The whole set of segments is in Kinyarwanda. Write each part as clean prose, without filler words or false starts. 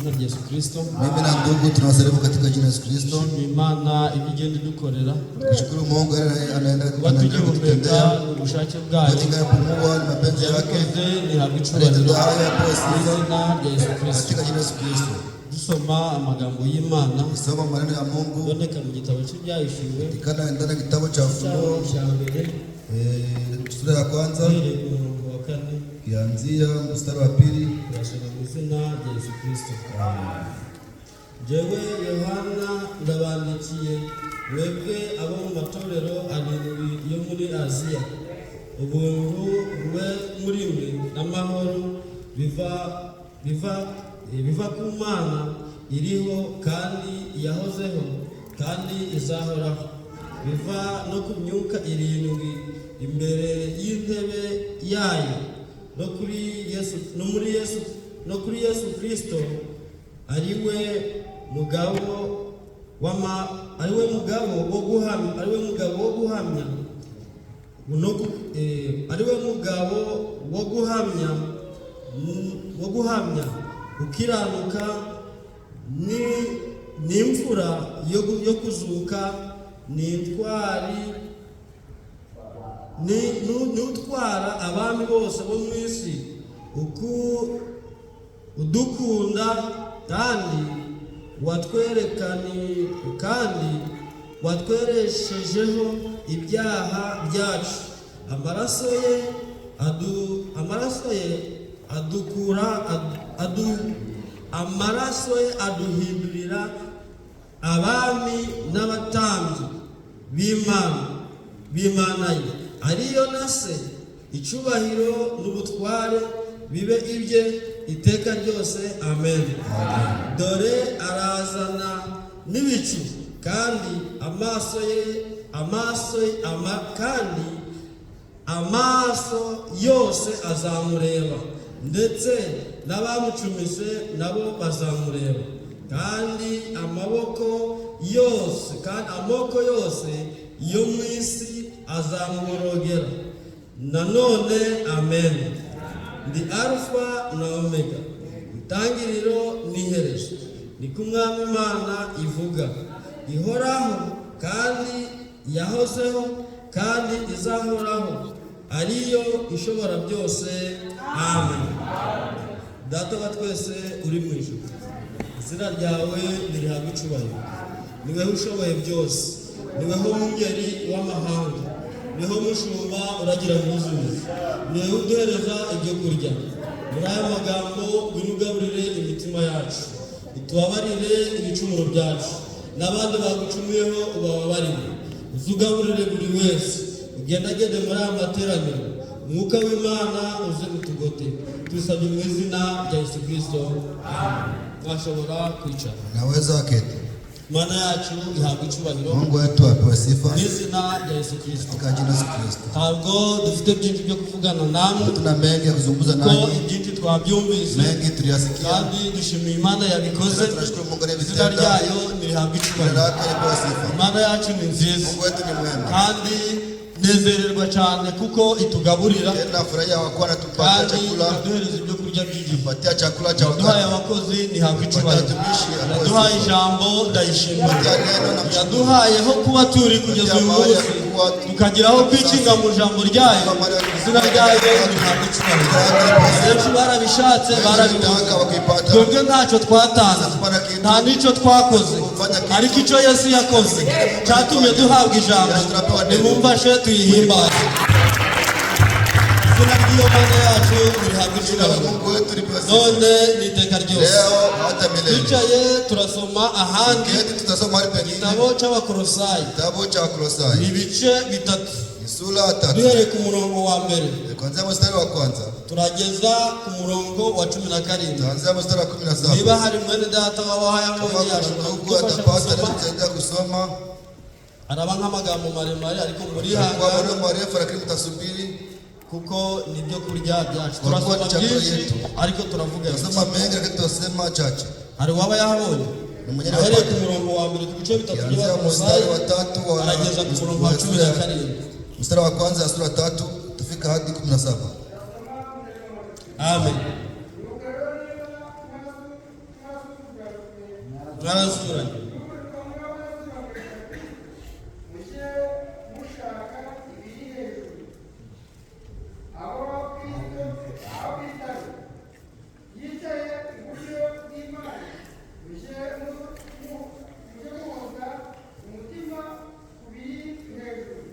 Izina rya Yesu Kristo. Mimi na ndugu tunawasalimu katika jina la Yesu Kristo. Dushimira Imana ibyo igenda idukorera. Kushukuru Mungu yale anaenda Kuba anaendelea tugihumeka kututendea. ni ubushake bwayo. Katika kupumua ni mapenzi yake. Yabikoze ntihabwa icubahiro Alitenda haya apewe mu sifa izina rya Yesu Kristo. katika jina la Yesu Kristo. Dusoma amagambo y'Imana Soma maneno ya Mungu aboneka mu gitabo cy'Ibyahishuwe, tikana ndani ya kitabu cha icyago Ufunuo cya mbere, sura ya kwanza uhereye ku murongo wa kane, kianzia mstari wa pili. turasoma mu izina rya Yesu Kristo. Jewe Yohana ndabandikiye mwebwe abo mu matorero arindwi yo muri Aziya, ubuntu bube muri mwe n'amahoro biva ku Mana iriho kandi yahozeho kandi izahoraho, biva no ku myuka irindwi imbere y'intebe yayo, no kuri Yesu no muri Yesu no kuri Yesu Kristo ariwe mugabo wo guhamya no ariwe mugabo wo guhamya ukiranuka ni imfura yo kuzuka, ni intwari ni utwara abami bose bo mu isi, uku udukunda kandi watwereshejeho ibyaha byacu. Amaraso ye aduhindurira abami n'abatambyi b'Imana ye, ariyo na Se. Icubahiro n'ubutware bibe ibye iteka ryose. Amen. Dore arazana n'ibicu, kandi amaso ye amaso ye ama, kandi amaso yose azamureba, ndetse n'abamucumise nabo bazamureba, kandi amoko yose yo mu isi azamuborogera. Nanone amen. Ndi Alufa na Omega, itangiriro n'iherezo, niko Umwami Imana ivuga, ihoraho kandi yahozeho kandi izahoraho, ariyo ishobora byose. Amen. Data wa twese uri mu ijuru, izina ryawe nirihabwe icubahiro. Ni weho ushoboye byose, ni weho mwungeri w'amahanga, ni weho mushumba uragira mwuzuye, ni weho uduhereza ibyo kurya. Muri aya magambo ngwino ugaburire imitima yacu, utubabarire ibicumuro byacu n'abandi bagucumuyeho ubababarire, uzugaburire buri wese, ugendagende muri aya materaniro, Umwuka w'Imana uze utugote. Tubisabye mu izina rya Yesu Kirisito. Mwashobora kwicara. Naweza keti. Imana yacu ihabwa icubahiro. Mungu wetu apewe sifa Mu izina rya Yesu Kirisito. katika jina la Yesu Kristo. Ntabwo dufite byinshi byo kuvugana namwe, Hatuna mengi ya kuzungumza kuko nanyi, ibyinshi twabyumvise, mengi tuliyasikia. kandi dushimiye Imana yabikoze. Tunashukuru Mungu Izina aliyevitenda. ryayo nirihabwa Jina icubahiro. lake lipewe sifa. Imana yacu ni nziza, Mungu wetu ni mwema. kandi nezererwa cyane kuko itugaburira, Tena furahia kwa kuwa anatupatia kandi chakula, ikaduhereza ibyo kurya by'igihe. patia chakula cha Yaduhaye wakati. abakozi, ntihabwa icubahiro. Watumishi, apewe Yaduhaye sifa. ijambo, ndayishimira. Patia neno na mshukuru. Yaduhayeho kuba turi kugeza uyu munsi, tukageraho kwikinga mu ijambo ryayo. Izina ryayo ntihabwa icubahiro. Benshi barabishatse, barabibona. Taka wakipata. Twebwe ntacyo twatanze, nta n'icyo twakoze, ariko icyo Yesu yakoze cyatumye duhabwa ijambo. Nimumfashe tuyihimbaze. Izina ry'iyo Mana yacu rihabwa Jina la icubahiro Mungu wetu lipewe sifa. none n'iteka ryose. Leo hata milele. Twicaye turasoma ahandi, Keti tutasoma mahali pengine. igitabo cy'Abakorosayi, Kitabu cha ni Wakolosai ibice bitatu, ni sura tatu. duhereye ku murongo wa mbere Kuanzia mstari wa kwanza turageza ku murongo wa 17. tutaanzia mstari wa 17. Niba hari mwene data waba Kama yabonye, kuna ashobora ndugu kudufasha atapata gusoma. anatusaidia kusoma. Araba nk'amagambo maremare, ariko Kwa murihangana maneno marefu, lakini mtasubiri. kuko ni ibyo kurya byacu. Kwa kuwa Turasoma ni chakula byinshi, yetu. ariko turavuga bike. Tutasoma mengi, lakini tutasema chache. Hari uwaba yahabonye? Ni mwenyewe Ahereye wapate. ku murongo wa mbere ku bice bitatu Kianzia by'Abakolosayi, mstari wa tatu wa arageza ku murongo wa 17. Mstari wa kwanza ya sura tatu tufika hadi 17. Amen. Mwarazuranye. Mujye mushaka ibiri hejuru, aho Kristo, aho Kristo ari, yicaye iburyo bw'Imana. Mujye muhoza umutima ku biri hejuru,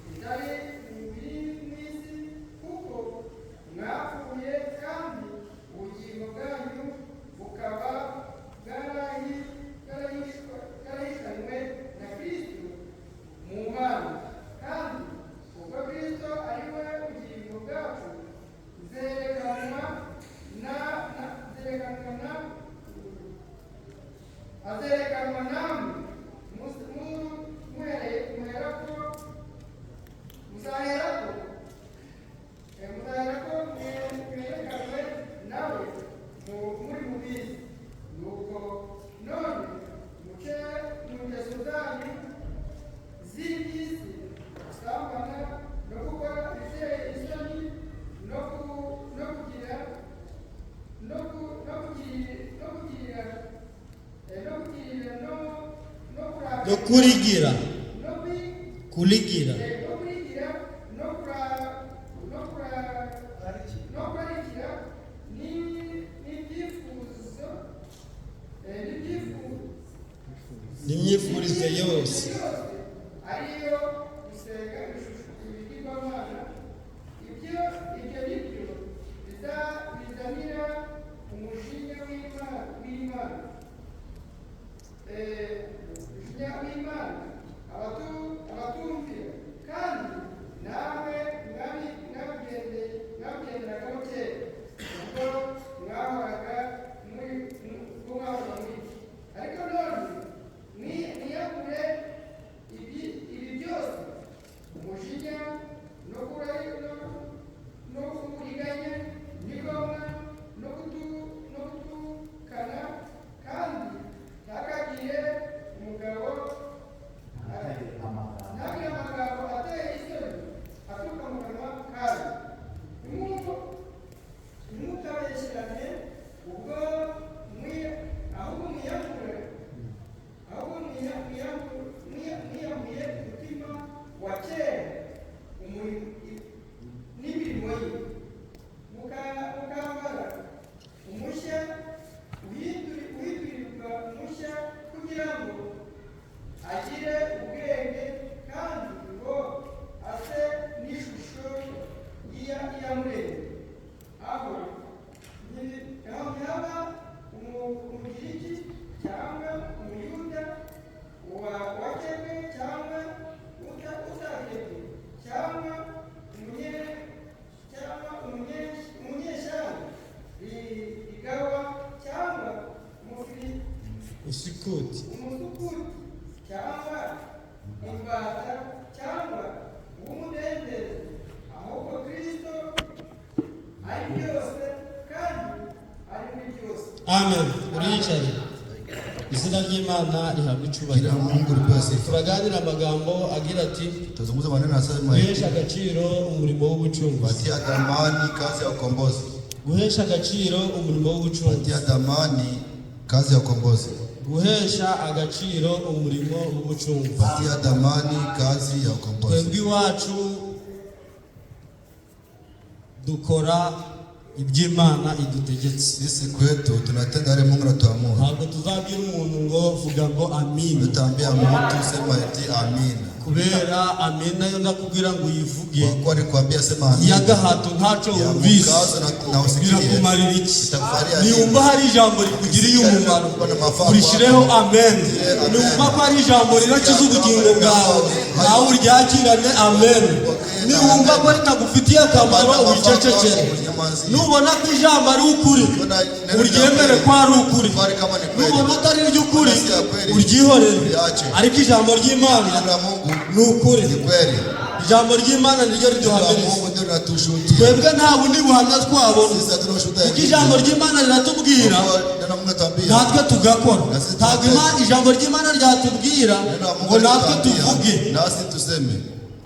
bitari mu biri mu isi, kuko mwapfuye kandi ubugingo bwanyu bukaba bwarahishanywe na Kristo mu Mana. Kandi ubwo Kristo ari we bugingo bwacu zerekanwa na azerekanwa namwe muherako muzaherako mwerekanwe nawe muri mubizi. Nuko none muce mu ngeso zanyu z'iby'isi: gusambana no gukora ibiteye isoni no kugira no ku- no kugirira no kugirira no kugirira no kurakara No kurigira. no kwi Kurigira. No kurigira no kurarikira n'ibyifuzo N'imyifurize yose. Ariyo gusenga ibishusho, ibigirwamana. Ibyo nibyo bizanira umujinya w'Imana abatumvira. Kandi namwe mwabigenderagamo kera, ubwo mwahoraga muri byo. Ariko none mwiyambure ibi byose: umujinya no kuriganya n'igomwa no gutukana, kandi ntihakagire umugabo ntagire amagambo ateye isoni aturuka mu kanwa kanyu. Ntimukabeshyerane, ubwo ahubwo mwiyambure ahubwo mwiyambuye umutima wa kera n'imirimo ye, mukambara umushya uhindurirwa mushya kugira ngo agire ubwenge kandi ngo ase n'ishusho y'Iyamuremye. Aho ntihaba Umugiriki cyangwa Umuyuda, uwakebwe cyangwa utakebwe, cyangwa umunyeshyanga rigawa cyangwa Usikuti. Umusukuti cyangwa imbata cyangwa uw'umudendezo, ahubwo Kristo ari byose kandi ari muri byose. Amen. Uriyicaye. Izina ry'Imana rihabwa icyubahiro. Jina la Mungu lipewe sifa. Turaganira amagambo agira ati: Tazungumza maneno yanasema hivi: guhesha agaciro umurimo w'ubucunguzi. Patia thamani kazi ya ukombozi. Guhesha agaciro umurimo w'ubucunguzi. Patia thamani kazi ya ukombozi. Guhesha agaciro umurimo w'ubucunguzi. Patia thamani kazi ya ukombozi. Twebwe iwacu dukora iby'Imana idutegetse. Sisi kwetu tunatenda yale Mungu anatuamuru. Ntabwo tuzabwira umuntu ngo vuga ngo amina. Tutaambia mtu sema eti amina. Kubera amina yo ndakubwira ngo uyivuge Kwa kuwa nikwambia sema amina y'agahato ntacyo ya wumvise, mkazo na usikie, birakumarira iki? Itakufalia nini? Niwumva hari ijambo rikugiriye umumaro, Kuna mafaa urishireho amen. Amen. Niwumva ko hari ijambo rirakiza ubugingo bwawe, nawe uryakirane amen. Niwumva ko ritagufitiye akamaro, wicecekere. Nubona ko ijambo ari ukuri, uryemere ko ari ukuri. Nubona atari iry'ukuri, uryihorere. Ariko ijambo ry'Imana Neno la Mungu ni ukuri. Ni kweli. Ijambo ry'Imana niryo Neno la riduhamiriza. Mungu ndio linatushuhudia. Twebwe nta bundi buhamya twabona, Sisi hatuna ushuhuda kuko ijambo ry'Imana riratubwira, Kwa kuwa neno la Mungu linatuambia, natwe tugakora. Ntabwo ijambo ry'Imana ryatubwira neno la Mungu ngo natwe linatuambia, tuvuge, nasi tuseme.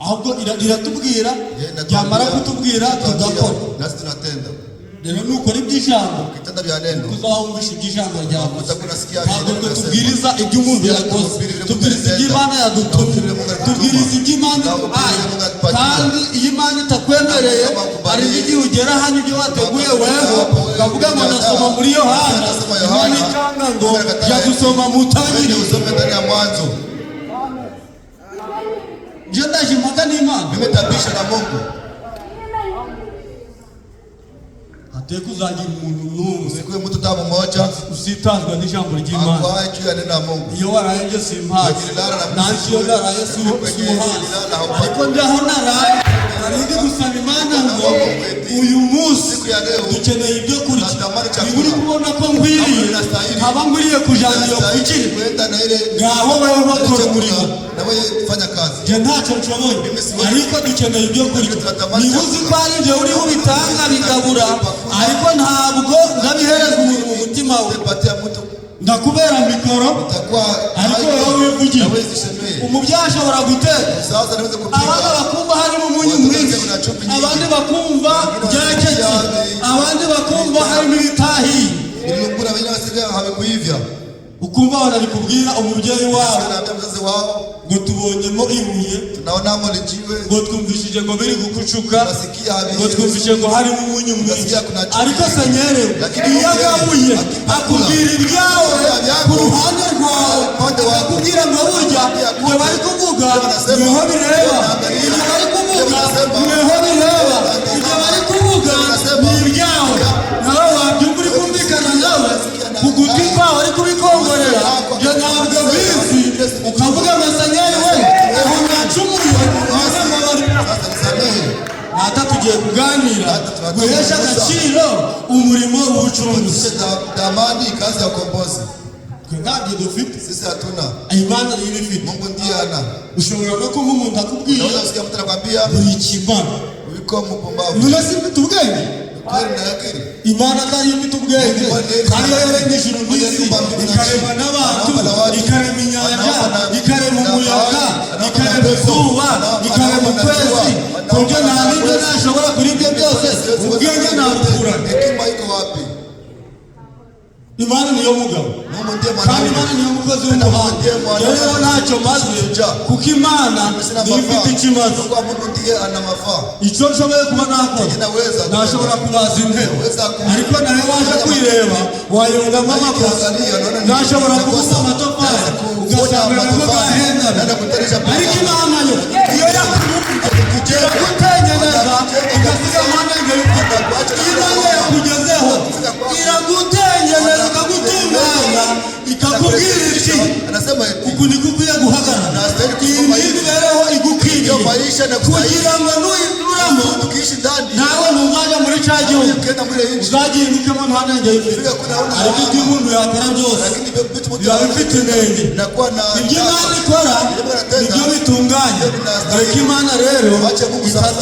Ahubwo riratubwira, Yeye ryamara inatuambia, kutubwira inatuambia, tugakora. nasi tunatenda. Rero nukora iby'ijambo, Ukitenda vya neno, tuzahumvisha iby'ijambo ryavuze. utakunasikia. Ntabwo twe tubwiriza ibyo umuntu yakoze, tubwiriza ibyo Imana yadutumye, tubwiriza ibyo Imana iduhaye. Kandi iyo Imana itakwemereye, hari igihe ugera hano ibyo wateguye weho ukavuga ngo ndasoma muri Yohana, Imana ikanga ngo jya gusoma mu Wewe Tangiriro. usome ndani ya Mwanzo. Njye ndaje impaka n'Imana. Mimi tabisha na Mungu. Hateye kuzagira umuntu n'umwe Usikuwe mtu hata mmoja usitazwa n'ijambo ry'Imana. akwaye juu ya neno la Mungu. Iyo waraye njye simpazi, nansi iyo naraye simuhazi, ariko njyaho naraye nari ndi gusaba Imana ngo uyu munsi dukeneye ibyo kurya. Niba uri kubona ko nkwiriye, nkaba nkwiriye kujana iyo kukiri Kwenda na ile ngaho wewe bakora umurimo. Na wewe fanya kazi. Njye ntacyo nshoboye, ariko dukeneye ibyo kurya. Niba uzi ko ari njye uriho ubitanga bikabura, ariko ntabwo ndabihereza umuntu mu mutima we. Patia mtu Ndakubera mikoro, itakuwa ariko wowe wivugira. Na wewe zisemee. Umubyeyi ashobora guteka, Sasa naweza abana kupika. bakumva harimo umunyu mwinshi, abandi bakumva byaketse, abandi bakumva harimo ibitahiye. Nilungura wengine wasikia havikuivya. Ukumva barabikubwira umubyeyi wabo Naambia mzazi wao, ngo tubonyemo ibuye, tunaonamo lijiwe, ngo twumvishije ngo biri gukucuka, tunasikia ngo havi twumvishije ngo harimo umunyu mwinshi. Ariko senyere iyo agabuye akubwira ibyawe ku ruhande rwawe, akakubwira ngo burya ibyo bari kuvuga niho bireba, ibyo bari kuvuga niho bireba, ibyo bari kuvuga ni ibyawe. Nawe wabyumva uri kumvikana nawe ku gutwi kwawe ari kubikongorera, ibyo ntabwo bizi, ukavuga ngo senyeri we, aho nacumuye nize. Sasa nisamehe. Data, tugiye kuganira guhesha agaciro umurimo w'ubucunguzi. Sisi damani kazi ya ukombozi. Twe ntabyo dufite. Sisi hatuna. Imana niyo ibifite. Mungu ndiye ana. Ushobora no kuba umuntu akubwiye Unaweza kusikia mtu anakwambia buri kimana uko mpumbavu. none si mfite ubwenge? Kweli na akili. Imana atari ifite ubwenge, ariyo yaremye ijuru n'isi, ikarema n'abantu, ikarema inyanja, ikarema umuyaga, ikarema izuba, ikarema ukwezi, ku buryo nta n'ibyo nashobora kuri ibyo byose ubwenge nabukura? Hekima iko wapi? Imana niyo mugabo, Mungu ndiye kandi mwanaume. Imana niyo mukozi w'umuhanga. Rero ntacyo maze kuko Imana Sina niyo ifite mafaa. icyo imaze. Kwa Mungu ndiye ana mafaa. Icyo nshoboye kuba nakora, Ninaweza. nashobora kubaza intebe, ariko nawe waje kuyireba wayongamo amakosa. Nashobora kubuza amatafari, ugasanga nabwo gahendana. Ariko Imana yo iyo yakubumbye iragutengeneza, igasiga amahanga y'ufite. Imana yakugezeho iragutengeneza, ikagutunganya, ikakubwira iti Anasema eti uku niko ukwiye guhagarara, iyi ni imibereho igukwiriye, hiyo maisha na kustahili. kugira ngo nuyituramo Tukiishi ndani nawe ntuzajya muri cya gihugu ukienda mwile nchi uzagihindukemo nta nenge ifite. Ariko ibyo umuntu yakora byose lakini vitu mtu biba bifite inenge. inakuwa na Ibyo Imana ikora nibyo bitunganye. Reka Imana rero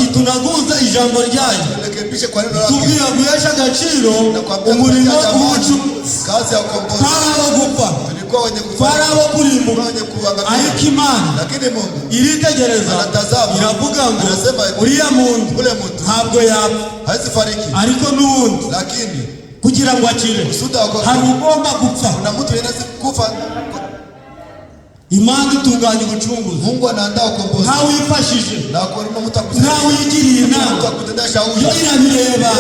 itunaguza ijambo ryayo, rekebishe kwa neno lake. tubwira guhesha agaciro Nakwambia umurimo kupatia jamani, w'ubucuruzi. kazi ya ukombozi. Twari abo gupfa, Tulikuwa wenye twari kufa, abo kurimbuka, wenye kuangamia, ariko Imana lakini Mungu iritegereza, Anatazama. iravuga ngo Anasema hivi, uriya muntu ule mtu ntabwo yapfa, hawezi fariki, ariko n'ubundi lakini kugira ngo akire kusudi aokoke hari ugomba gupfa. kuna mtu anaweza kufa. Imana itunganya ubucunguzi. Mungu anaandaa ukombozi Ntawe uyifashije, na kwa mtu akusaidia, ntawe uyigiriye mtu inama, akutendea shauri yo irabireba,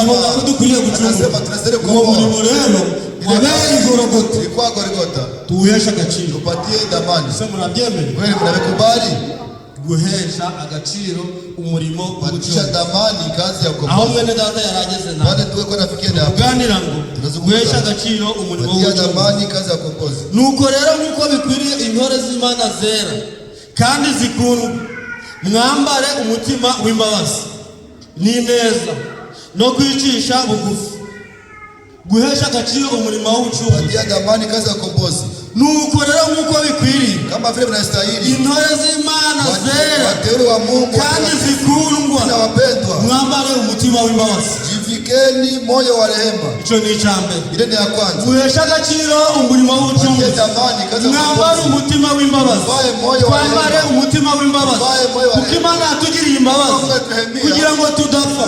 ibona ko dukwiriye gucungura. Anasema tunastahili Uwo kukomboa. murimo rero wabereye Igorogota, Ilikuwa Golgotha, tuwuheshe agaciro. tupatie dhamani. Ese murabyemeye? Kweli mnamekubali Guhesha agaciro umurimo kupatisha w'ubucunguzi dhamani kazi ya aho ukombozi. mwene data yarageze nawe Pale tuweko nafikia ni hapo. kuganira ngo guhesha agaciro umurimo Patia w'ubucunguzi. dhamani kazi ya ukombozi. Nuko rero nk'uko bikwiriye intore z'Imana zera kandi zikundwa, mwambare umutima w'imbabazi n'ineza no kwicisha bugufi. Guhesha agaciro umurimo w'ubucunguzi. Patia dhamani kazi ya ukombozi Nuko rero nk'uko bikwiriye kama vile mnastahili intore z'Imana zera wateule wa Mungu kandi zikundwa, na wapendwa, mwambare umutima w'imbabazi jivike Jivikeni moyo wa rehema. Icyo ni icya mbere. Ile ni ya kwanza. Muheshe agaciro umurimo Patie w'ubucunguzi. thamani kazi ya Mwambare ukombozi. umutima w'imbabazi. Vae moyo wa Twambare rehema. umutima w'imbabazi, Vae moyo wa kuko rehema. Imana yatugiriye imbabazi Mungu atuhemia. kugira ngo tudapfa,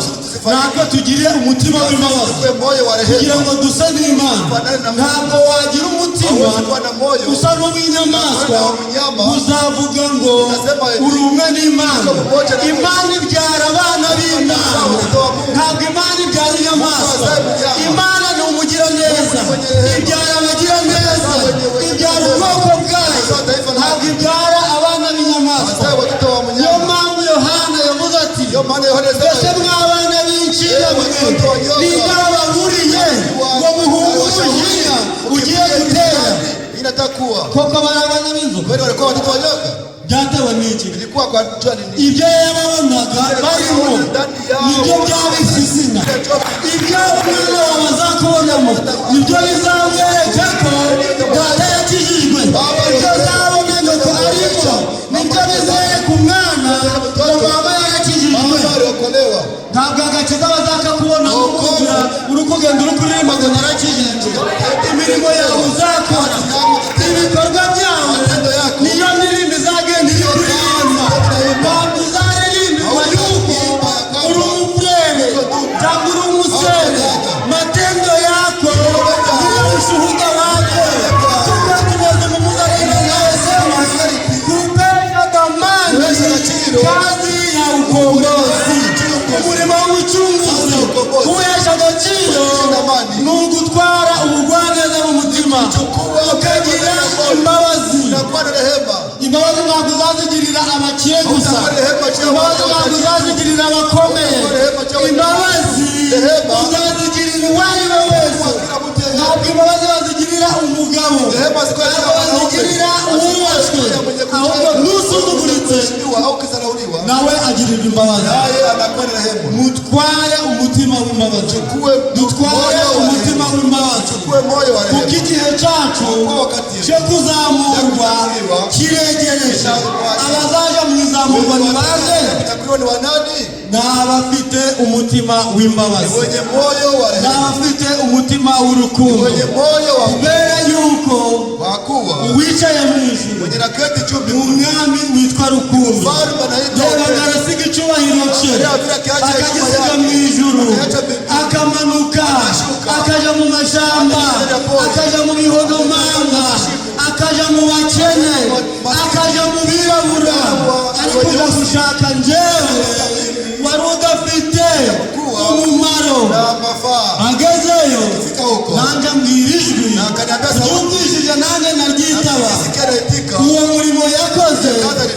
natwe tugire umutima w'imbabazi Tuwe moyo wa kugira rehema. ngo duse n'Imana. Tufanane na Mungu. Ntabwo wagira umutima Hauwezi kuwa na moyo usa n'uw'inyamaswa na mnyama. uzavuga ngo Utasema eti, uri umwe n'Imana. tuko mmoja na Mungu. Imana ibyara abana b'Imana. Watoto wa Mungu. Ntabwo Imana ibyara inyamaswa. Mungu azaye mnyama. Imana ni umugiraneza. Mungu mwenye rehema. Ibyara abagiraneza, Wenye- ibyara ubwoko bwayo, Azaye taifa lake. ntabwo ibyara abana b'inyamaswa. Azaye watoto wa Niyo mnyama. mpamvu Yohana yavuze ati: Ndio maana Yohana "Mbese alisema, mw'abana b'incira mwe, ninde wababuriye ngo muhunge umujinya ugiye gutera?" Inatakuwa. Koko bari abana b'inzoka. Kweli walikuwa watoto wa nyoka. Byatewe n'iki? Ilikuwa kwa jua nini? Ibyo yababonaga barimo nibyo byabise izina. Ibyo umwana wawe azakubonamo nibyo bizamwereka ko data yakijijwe. Ibyo azabona nyoko arimo nibyo bizereka umwana ngo mama yarakijijwe. Mama aliokolewa. Ntabwo agakiza bazakakubona nk'ukubwira uri kugenda uri kuririmba ngo narakijijwe. Imirimo yawe uzakora, ibikorwa byawe, niyo ndirimbo izagenda iri kuririmba. Ntabwo uzaririmbirwa yuko uri umufurere cyangwa uri umusore. Matendo yako niyo ushuhuda wako. Tuko tumeze mu muzarendo anayesema kupesha thamani kazi ya ukombozi, umurimo w'ubucunguzi. Kuwuhesha agaciro ni ugutwara ubugwaneza mu mutima, ukagira imbabazi. Unakuwa na rehema. Imbabazi ntabwo uzazigirira abakire gusa, imbabazi ntabwo uzazigirira abakomeye, imbabazi uzazigirira uwo ari we wese. Kila mtu yeyote. Ntabwo imbabazi bazigirira umugabo, Rehema ziko ntabwo bazigirira uwubashywe, ahubwo n'usuzuguritse Kuheshimiwa au kudharauliwa, nawe agirirwa imbabazi. naye anakuwa na rehema. Mutware umutima w'imbabazi. Chukue Dutware moyo wa umutima rehema. w'imbabazi, Chukue moyo wa kuko rehema. igihe cyacu cyo kuzamurwa kiregereje. Abazaja mu izamurwa ni bande? Kunyakuliwa ni wanani? Ni abafite umutima w'imbabazi, Wenye moyo wa ni rehema. abafite umutima w'urukundo, Wenye moyo wa kubera yuko kwa kuwa uwicaye mu ijuru mwenye naketi juu ni mbinguni, umwami witwa Rukundo. mfalme anaitwa Reba, upendo. arasiga icyubahiro cye akagisiga mu ijuru, akamanuka akaja mu mashyamba, akaja mu bihogomanga, akaja mu bakene, akaja mu birabura, ari kuja gushaka njyewe wari udafite umumaro. Na mafaa. Agezeyo, Fika huko nanjye ambwira ijwi na akaniambia sauti, ryumvishije, nanjye naryitaba. sikia naitika. Uwo murimo yakoze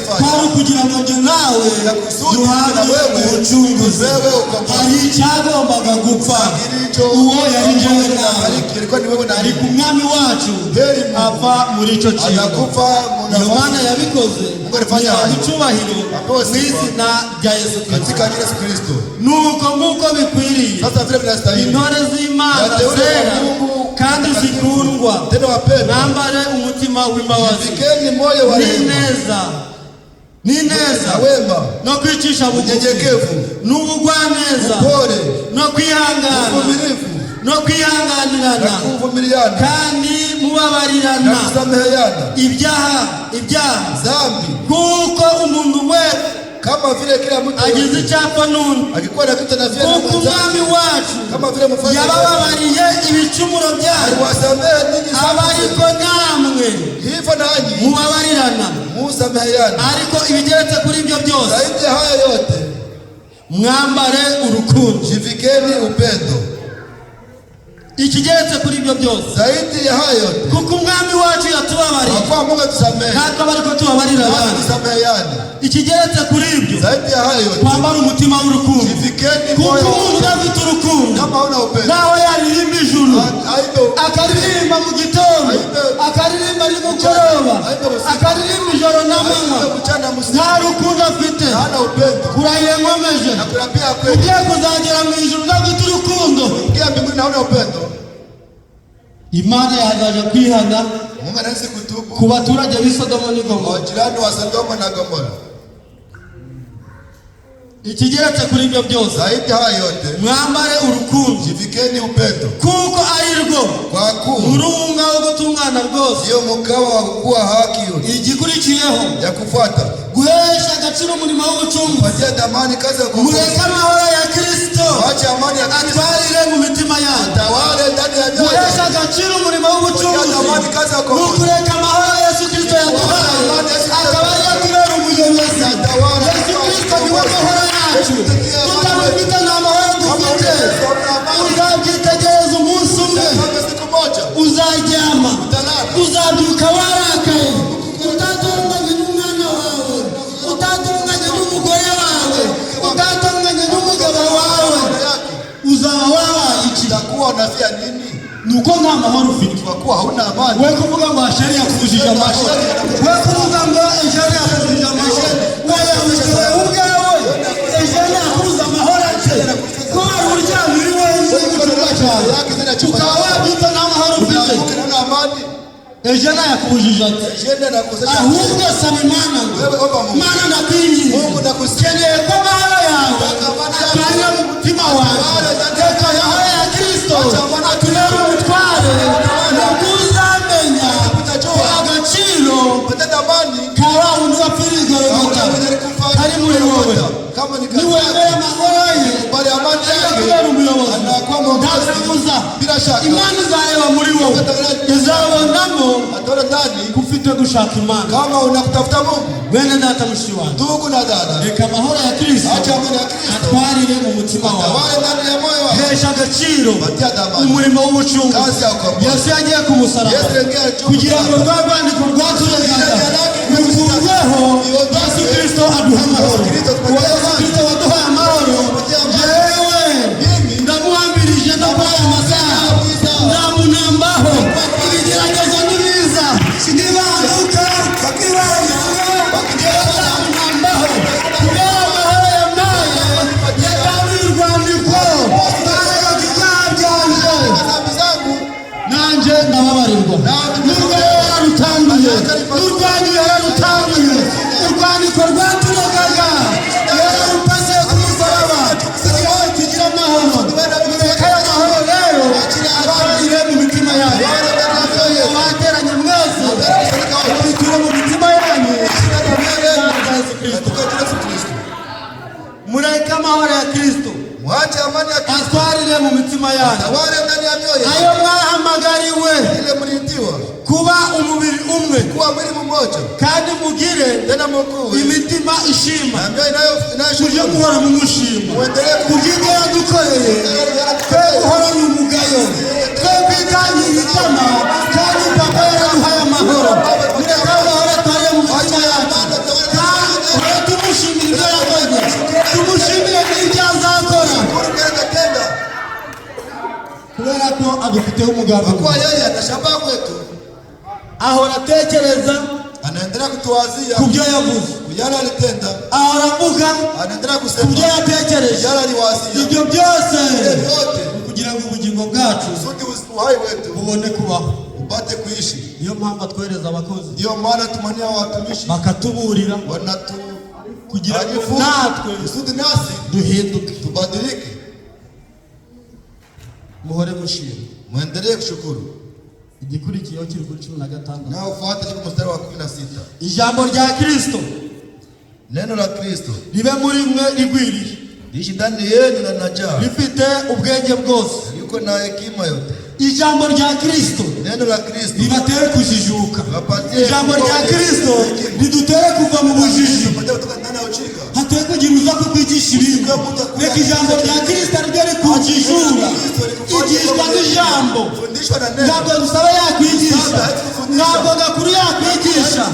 kwari ukugira ngo njye nawe Kusudi duhabwe na wewe ubucunguzi. wewe ukombozi. Hari icyagombaga gupfa, Kilicho uwo yari njyewe nawe. ilikuwa ni wewe na Ariko umwami wacu Heri Mungu. ava muri icyo kintu. Atakufa Iyo mu Mana yabikoze Mungu alifanya ihabwa hayo. icyubahiro Apewe mu sifa. izina rya Yesu Kristo. Katika jina la Yesu Kristo. Nuko nk'uko bikwiriye Sasa vile vinastahili intore z'Imana Wateule wa zera Mungu kandi zikundwa, tena wapendwa, mwambare umutima w'imbabazi jivikeni moyo wa rehema n'ineza, n'ineza na wema, no kwicisha bugufi, unyenyekevu, n'ubugwaneza, upole, no kwihangana, uvumilivu no na kwihanganirana, kuvumiliana kandi mubabarirana na kusameheana ibyaha, ibyaha, dhambi, kuko umuntu wese kama vile kila mtu agize yote icyapa n'undi, akikuwa na kitu na vile na kuko mwenzake, umwami wacu kama vile mfalme yabababariye ibicumuro byanyu, aliwasamehe ninyi aba dhambi ariko namwe hivyo nanyi mubabarirana. musameheane. Ariko ibigeretse kuri ibyo byose, Zaidi ya hayo yote, mwambare urukundo. jivikeni upendo. Ikigeretse kuri ibyo byose, Zaidi ya hayo yote, kuko umwami wacu yatubabariye, kwa kuwa Mungu atusamehe, natwe aba ariko tubabarira nasi abandi. tusameheane. Ikigeretse kuri ibyo, Zaidi ya hayo yote, twambara umutima w'urukundo, jivikeni kuko moyo umuntu udafite urukundo, kama huna upendo, naho yaririmba ijuru, aibe akaririmba mu gitondo, akaririmba nimugoroba, akaririmba ijoro n'amanywa, aibe mchana msiku, nta rukundo afite, hana upendo. kurahiye nkomeje, Na kurapia kweli, ugiye kuzagera mu ijuru udafite urukundo, ingia mbinguni na huna upendo, Imana yazaje kwihana Mungu anaweza kutubu ku baturage b'i Sodomo n'i Gomora. kwa jirani wa Sodoma na Gomora. Ikigeretse kuri ibyo byose, Zaidi hayo yote, mwambare urukundo, jivikeni upendo, kuko ari rwo kwa kuwa murunga wo gutungana rwose. ndiyo mkaba wa kuwa haki yote. Igikurikiyeho, Ya kufuata, guhesha agaciro umurimo w'ubucunguzi. Patia thamani kazi ya ukombozi. Mureke amahoro ya Kristo Wache amani ya Kristo atwarire mu mitima yanyu. tawale ndani ya mioyo. Guhesha agaciro umurimo w'ubucunguzi ni ukureka amahoro Yesu Kristo yaduhaye akaba ariyo atubera umuyobozi. Yesu Kristo niwe mahoro yacu. Tutamufite, nta mahoro dufite. Uzabyitegereza umunsi umwe. Kama siku moja Uzaryama, utalala, uzabyuka warakaye, utatunganye n'umwana wawe, utatunganye n'umugore wawe, utatunganye n'umugabo wawe, yako uzaba wabaye iki? utakuwa unafia nini? Ni uko nta mahoro ufite. Kwa kuwa hauna amani. We kuvuga ngo Asheri yakubujije amahoro, we kuvuga ngo Ejeni yakubujije amahoro, wowe ubwawe Ejeni yakubuza amahoro ate, ko wari uryamye uri wenyine mu cyumba cyawe, ukaba wabyutse nta mahoro ufite? Unaamka hauna amani. Ejeni yakubujije ate? Jene anakosesha. Ahubwo saba Imana ngo: Wewe omba Mungu. Mana, ndakwinginze, Mungu, ndakusihi. keneye ko amahoro yawe atwarira mu mutima wanjye. Reka amahoro ya Kristo atubere umutware. Nubwo uzamenya ko agaciro Upate thamani ka wa wundi wapfiriye Gologota kama alikufa kari muri wowe, kama ni kazi niwemera amahoro ye, bali amani yake akubera umuyobozi, anakuwa mwongozi. Ntakubuza. Bila shaka Imana izareba muri wowe, izabonamo ataona ndani ko ufite gushaka Imana. Kama unakutafuta Mungu. Bene data, mushiki wanjye, Ndugu na dada, reka amahoro ya Kristo acha amani ya Kristo atwarire mu mutima wawe. tawale ndani ya moyo wako. Hesha agaciro Patia thamani umurimo w'ubucunguzi. kazi ya ukombozi. Yesu yagiye ku musaraba Yesu aliingia juu kugira ngo rwa rwandiko rwaturegaga rukurweho, Yesu Kristo aduha amahoro. Uwo Yesu Kristo waduhaye amahoro, yewe ndamuhambirije no kuri aya masaha, nzamunambaho. Ibigeragezo nibiza, nibanguka, nibanguka, nzamunambaho kubera amahoro yampaye. Yatanduye urwandiko baregaga ibyaha byanje, dhambi zangu, nanjye ndababarirwa. N'urwo yararutanduye, n'urwanyu yararutanduye. Urwandiko rwaturegaga yararupase ku musaraba kugira ngo tugire amahoro. Mureke ayo mahoro rero atwarire mu mitima yanyu. Abateranye mwese, biture mu mitima yanyu Yesu Kristo. katika jina la Yesu Kristo. Mureke amahoro ya Kristo Mwache amani ya Kristo atwarire mu mitima yanyu, tawale ndani ya mioyo ayo mwahamagariwe ile mliitiwa kuba umubiri umwe, kuwa mwili mmoja, kandi mugire tena mkuu imitima ishima, na mioyo inayo kuryo inayoshukuru. guhora mumushima Muendelee kubw'ibyo yadukoreye. Twe guhorana umugayo, twe kwitangira itama, kandi Papa yaraduhaye amahoro. Mureke amahoro atwarire mu mitima yacu, kandi duhore tumushimira ibyo yakoze, tumushimire n'ibyo azakora, kushukuru kile atatenda, kubera ko adufiteho umugambi. kwa kuwa yeye ana shabaha kwetu. Ahora atekereza Anaendelea kutuwazia ku byo yavuze, yale alitenda, ahora avuga anaendelea ku kusema byo yatekereje. yale aliwazia, Ibyo byose vile vyote kugira ngo ubugingo bwacu kusudi uhai wetu bubone kubaho. Upate kuishi. Niyo mpamvu atwohereza abakozi Ndiyo maana tumania watumishi bakatuburira wanatu kugira ngo arifu natwe kusudi nasi duhinduke. Tubadilike. Muhore mushima. Mwendelee kushukuru. Igikurikiyeho kiri kuri 16. Na ufuate kiko mstari wa 16. Ijambo rya Kristo Neno la Kristo ribe muri mwe rigwiriye, liishi ndani yenu na linajaa, rifite ubwenge bwose. liko na hekima yote. Ijambo rya Kristo Neno la Kristo ribatere kujijuka. liwapatie Ijambo rya Kristo ridutere kuva mu bujiji. kupatia kutoka ndani ya ujinga. Hateye kugira uza kukwigisha ibindi. Reka ijambo rya Kristo ariryo rikujijura. Igishwa n'ijambo. Fundishwa na neno. Ntabwo dusaba yakwigisha, ntabwo Gakuru yakwigisha,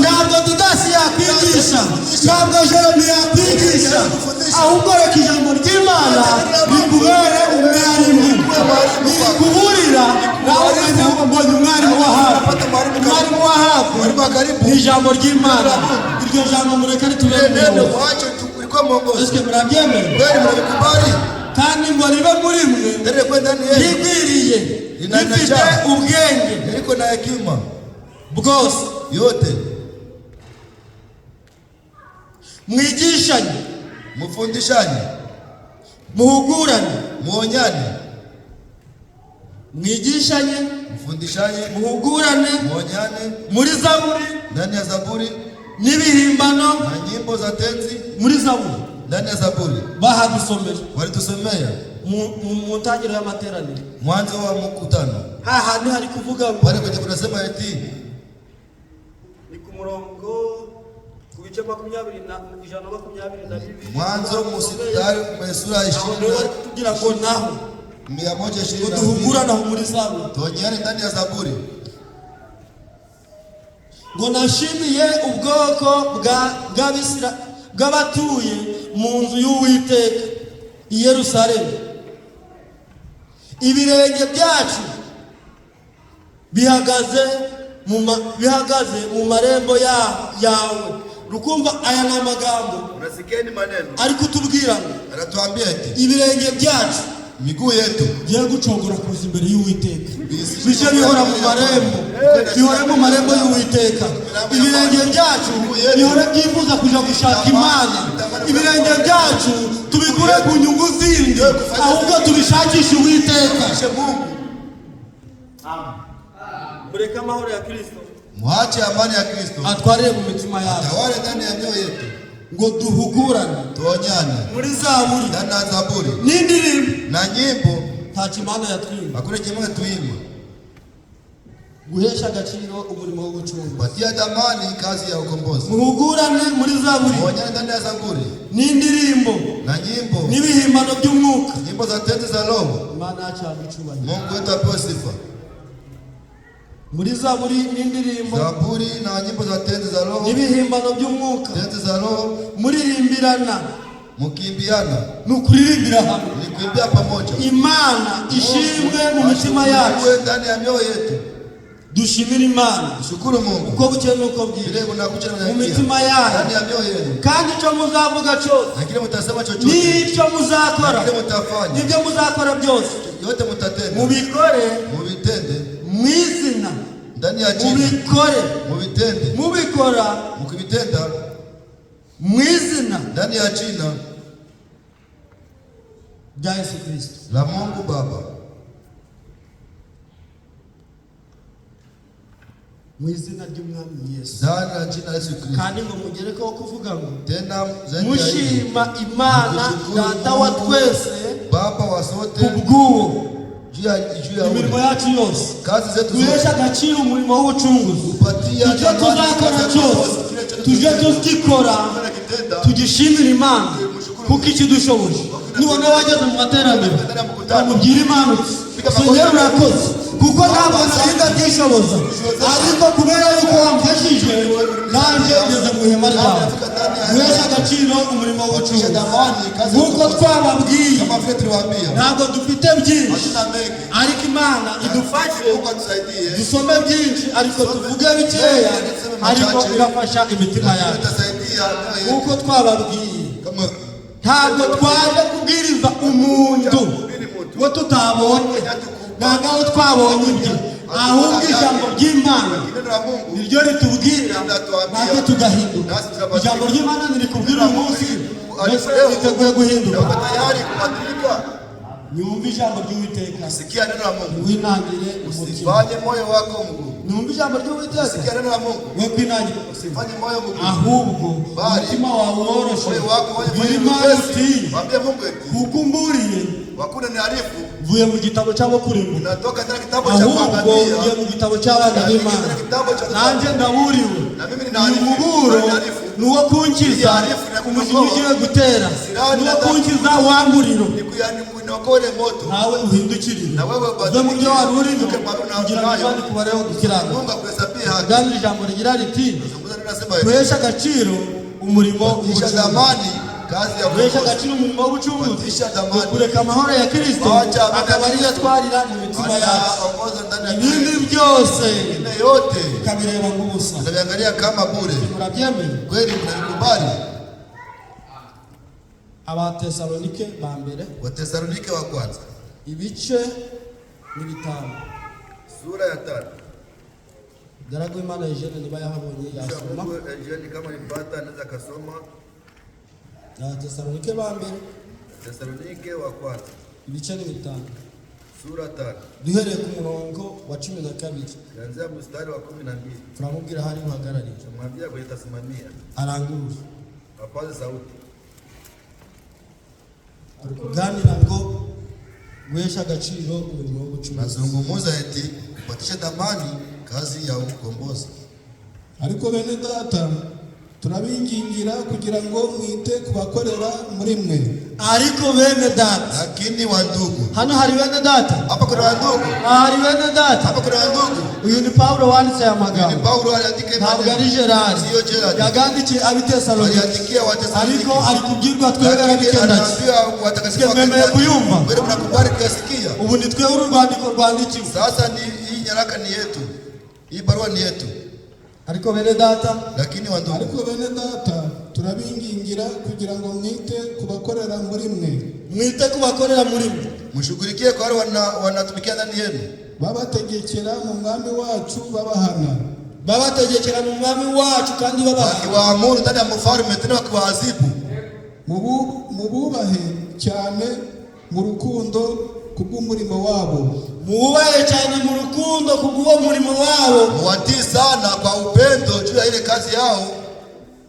ntabwo Dudasi yakwigisha, ntabwo Jeremy yakwigisha, ahubwo reka ijambo ry'Imana rikubere umwarimu, rikuburira nawe umenya ngo mbonye umwarimu wa hafi. Umwarimu wa hafi Mwalimu wa karibu. ni ijambo ry'Imana. Iryo jambo mureke ritubere Neno umuyobozi. mwache tulikuwa mwongozi. Ese murabyemera? Kweli mnavikubali? Kandi ngo ribe muri mwe Neno kwa ndani yenu rigwiriye, rifite ubwenge liko na hekima bwose, yote, mwigishanye. Mufundishane, Muhugurane, muonyane, mwigishanye, mfundishanye, muhugurane muonyane muri zaburi ndani ya Zaburi n'ibihimbano. Na nyimbo za tenzi. Muri zaburi Ndani ya Zaburi bahadusomera walitusomea mu ntangiriro y'amateraniro, mwanzo wa mkutano, hahandi hari kuvuga ngo pale kwenye kunasema eti ni ku murongo ku bice 122. Mwanzo mstari sura Aho ishirini niho bari kutubwira ngo naho mia moja ngo ishirini na mbili duhugurane aho muri zaburi, tuonyane ndani ya Zaburi. Ngo nashimiye ubwoko bw'abatuye mu nzu y'Uwiteka i Yerusalemu. Ibirenge byacu bihagaze mu marembo yawe. Rukumva aya ni amagambo Unasikieni maneno ari kutubwira ngo anatuambia eti ibirenge byacu miguu yetu bigiye gucogora kuza imbere y'Uwiteka, bijye bihora mu marembo, bihore mu marembo y'Uwiteka. Ibirenge byacu bihore byifuza kuja gushaka Imana. Ibirenge byacu tubikure ku nyungu zindi, ahubwo tubishakishe Uwiteka. Kishe Mungu. Mureke amahoro ya Kristo Mwache amani ya Kristo atwarire mu mitima yacu. tawale ndani ya mioyo yetu. Ngo duhugurane Tuonyane muri zaburi ndani ya Zaburi n'indirimbo. Na nyimbo. Ntacyo Imana yatwimba. Hakuna kimwe tuimba. Guhesha agaciro umurimo wo gucunga. Patia thamani kazi ya ukombozi. Muhugurane muri zaburi Tuonyane ndani ya Zaburi n'indirimbo na nyimbo, n'ibihimbano by'umwuka. Nyimbo za tenzi za Roho. Imana yacu yahabwa icyubahiro. Mungu wetu apewe sifa. Muri zaburi n'indirimbo Zaburi na nyimbo za tenzi za Roho, n'ibihimbano by'umwuka, tenzi za Roho, muririmbirana. Mkimbiana. Ni ukuririmbira hamwe. Ni kuimbia pamoja. Imana ishimwe mu mitima yacu. Uwe ndani ya mioyo yetu. Dushimire Imana Shukuru Mungu uko bukeye n'uko bwije vile kunakucha na mu kunaingia mitima yanyu. Ndani ya mioyo yenu, Kandi icyo muzavuga cyose na kile mtasema chochote, n'icyo na muzakora kile mtafanya, n'ibyo muzakora byose, yote mtatenda, mubikore muvitende mu izina, ndani ya jina, mubikore, muvitende, mubikora mkivitenda mu izina ndani ya jina rya Yesu Kirisito. La Mungu Baba, Mu izina ry'Umwami Yesu. Ndani ya jina la Yesu Kristo. Kandi ngo mugerekeho kuvuga ngo Tena zaidi ya hili, mushima Imana mukishukuru Data wa Mungu, twese Baba wa sote kubw'uwo. juu ya Imirimo ule. Yacu yose, Kazi zetu duheshe zote agaciro umurimo w'ubucunguzi. Kupatia Icyo tuzakora cyose tujye tugikora kitenda tugishimire Imana kuko ikidushoboje. Nubona wageze mu materaniro, bamubwira Imana uti: "Senyeri, urakoze, kuko ntabwo narinda byishoboza, ariko kubera yuko wamfashije nanjye ngeze mu ihema ryawe." Guhesha agaciro umurimo Kisha w'ubucunguzi. thamani kazi ya Nk'uko ukombozi. twababwiye, Kama vile tuliwaambia, ntabwo dufite byinshi, hatuna mengi, ariko Imana idufashe Mungu atusaidie, dusome byinshi ariko tuvuge bikeya, ariko irafasha imitima lakini yacu. itasaidia mioyo yetu. Nk'uko twababwiye, Kama ntabwo twaje kubwiriza umuntu ngo tutabonye, ntabwo aho twabonye ibyo, ahubwo ijambo ry'Imana neno la Mungu niryo ritubwira natwe tugahinduka. Ijambo ry'Imana ntirikubwira uyu munsi, mbese witeguye na guhinduka? uko tayari kubadilika. Nyumva ijambo ry'Uwiteka, Sikia neno la Mungu, winangire umutima. usifanye moyo wako mgumu. Nyumva ijambo ry'Uwiteka, Sikia neno la Mungu, we kwinangira umutima, usifanye moyo mgumu, ahubwo Bali, umutima wawe woroshe. moyo wako Bwira wewe Imana uti: mwepesi. Mwambie Mungu eti "Kuko umburiye, wakuna niarifu, mvuye mu gitabo cy'abo kurimbuka, unatoka tena kitabu cha ahubwo ngiye kuangamia mu gitabo cy'abana b'Imana. Nanjye ndaburiwe." Na mimi Uyu ninaarifu. muburo Ninaarifu. ni uwo kunkiza umujinya ugiye gutera, ni uwo kunkiza wa muriro. Nikuokole moto. Nawe uhindukirire, Na wewe uve mu byo wari urimo, Uke bado na- kugira ngo nayo. Imana ikubareho gukiranuka. Mungu akuhesabie haki. Kandi ijambo rigira riti: Zungumza neno nasema hivi. "Duheshe agaciro umurimo Tisha w'ubucunguzi." thamani kazi ya Guhesha ukombozi. agaciro umurimo w'ubucunguzi Patisha thamani. kureka amahoro ya Kristo Wacha amani ya akaba ariyo Kristo. atwarira mu mitima yacu. Anaongoza ndani ya Ibindi mioyo yetu. byose Vingine yote ukabireba nk'ubusa. tunaviangalia kama bure. Murabyemeye? Kweli mnavikubali? Abatesalonike ba mbere, Watesalonike wa kwanza ibice ni 5. Sura ya 5. Garagu Imana Eugene niba yahabonye yasoma. Mungu Eugene kama nipata anaweza akasoma. Abatesalonike ba mbere, Tesalonike wa kwanza ibice ni 5, sura 5, duhereye ku murongo wa 12. Kuanzia mstari wa 12. Turamubwira hari uhagarariye. Tumwambia kwenye tasimamia Arangurura. Apaze sauti. Turi kuganira ngo guhesha agaciro umurimo w'ubucuruzi. Nazungumuza eti kupatisha thamani kazi ya ukombozi. Ariko bene data, turabingingira kugira ngo mwite ku bakorera muri mwe. Ariko bene data. Lakini wandugu, Hano hari bene data. Hapa kuna wandugu. Aha hari bene data. Hapa kuna wandugu. Uyu ni Pawulo wanditse aya Ni magambo. Paulo aliandika Ntabwo maneno. ari Gerard. Sio Gerard. Yagandikiye abitesalonike. Aliandikia Watesalonike. Ariko ari kubwirwa twebwe Lakini ab'Ikendaki. anaambia watakatifu wa Mwemeye Kendaki. kuyumva? Wewe mnakubali kuyasikia? Ubu ni twewe uru rwandiko rwandikiwe. Sasa ni hii nyaraka ni yetu. Hii barua ni yetu. Ariko bene data, Lakini wandugu, Ariko bene data, turabingingira kugira ngo mwite ku bakorera muri mwe, mwite ku bakorera muri mwe, mshughulikie kwa wale wanatumikia ndani yenu, babategekera mu mwami wacu babahana, babategekera mu mwami wacu kandi babaha, wakiwaamuru ndani ya mfalme tena wakiwaadhibu, mububahe cyane mu rukundo kubw'umurimo wabo. Mububahe cyane mu rukundo kubw'uwo murimo wabo. Muwatii sana kwa upendo juu ya ile kazi yao.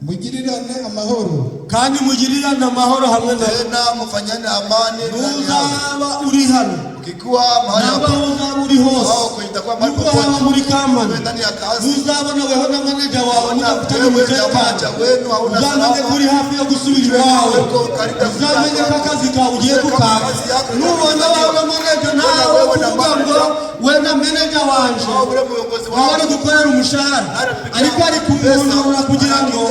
Mugirirane amahoro. Kandi mugirirane amahoro hamwe na Tena mfanyane amani ndani yao. Ntuzaba uri hano, Ukikuwa mahali nangwa hapa aho uzaba uri hose, wao itakuwa mahali nubwo haba popote muri kampani, ndani ya kazi, ntuzabona weho na manager wawe na mudafitanye wewe na umutekano, manager wenu hauna uzamenye ko salama. uri hafi yo gusubira iwawe, Uko karibu uzamenye ko akazi kawe ugiye Kama gukanga. kazi yako Nubona wawe na manager nawe wewe na kuvuga ngo manager, we na manager wanje wao ule muongozi nawe wao ari gukorera umushahara, ariko ari kumwunurura kugira ngo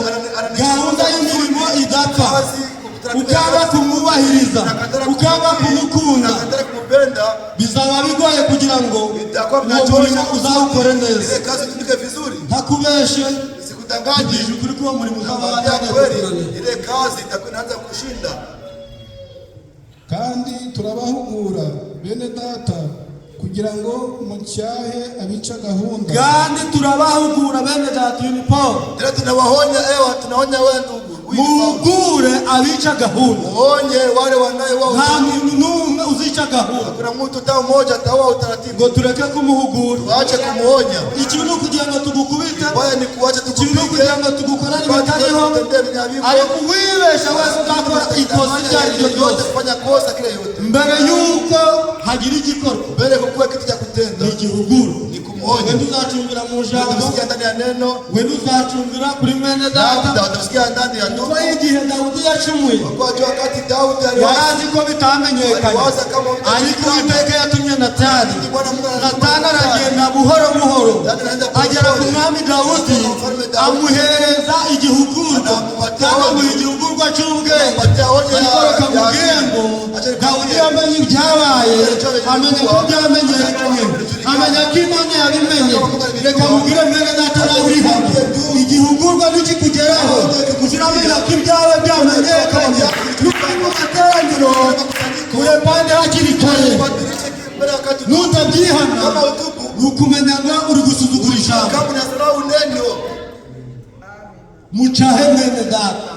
gahunda y'imirimo idapfa, kazi ukaba kumwubahiriza, ukaba kumukunda, ukataka kumupenda, bizaba bigoye kugira ngo itakuwa uwo mnachosha murimo uzawukore neza. Ile kazi itumike vizuri. Ntakubeshe, Sikutangaje, tubwije ukuri ko uwo murimo uzaba nakwambia watangiye kweli, kukunanira. ile kazi itakuwa inaanza kushinda. Kandi turabahugura bene data kugira ngo mucyahe abica gahunda, Kandi turabahugura bene data, uyu ni Paul. Tena tunawaonya, ewa tunaonya wewe ndugu, huyu ni Paulo. Muhugure abica gahunda. Muonye wale wanaye wao. Nta muntu n'umwe uzica gahunda Kuna mtu hata mmoja ataua utaratibu, ngo tureke kumuhugura. tuache kumuonya. Ikibi ni ukugira ngo tugukubite, Baya ni kuacha ikibi ni tukupige, ukugira ngo tugukorere ibitariho, tutendee vinyavivu, ariko wibesha wese uzakora ikosa iryo ari ryo yote ryose kufanya kosa kile yote, mbere y'uko hagira igikorwa, mbele kukuwa kitu cha kutenda ni igihuguro. ni kumuonya. Wenda uzacumbira mu jambo, Utasikia ndani ya neno, wenda uzacumbira kuri mwene data. labda utasikia ndani ya ndugu. Kuko igihe Dawudi yacumuye, Kwa jua wakati Daudi aliwaza, yari azi ko bitamenyekanye, aliwaza kama ariko Uwiteka yatumye Natani. Bwana Mungu Natani aragenda buhoro buhoro, agera ku mwami Dawudi, amuhereza igihugurwa, kandi amuha igihugurwa cy'ubwenge. Ariko bakamubwira ngo Dawudi yamenye ibyabaye, amenya ko byamenyekanye, amenya ko Imana yabimenye. Reka mubwire mwene data nawe uri hano, igihugurwa nikikugeraho uziramenya ko ibyawe byamenyekanye. Nukuri mu materaniro urepande hakiri kare, Badilishe mbele ya wakati, nutabyihana kama utubu, ni ukumenya ngo uri gusuzugura ijambo. kama unasahau neno, Mucahe mwene data